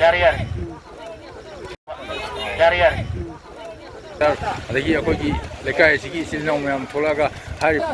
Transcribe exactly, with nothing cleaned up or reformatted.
ꯌꯥꯔꯦ, ꯌꯥꯔꯦ꯫ ꯌꯥꯔꯦ, ꯌꯥꯔꯦ꯫ ꯑꯗꯒꯤ ꯑꯩꯈꯣꯏꯒꯤ ꯂꯩꯀꯥꯏ ꯑꯁꯤꯒꯤ ꯏꯆꯤꯜ ꯏꯅꯥꯎ ꯃꯌꯥꯝ ꯊꯣꯛꯂꯛꯑꯒ ꯍꯥꯏꯔꯤꯕ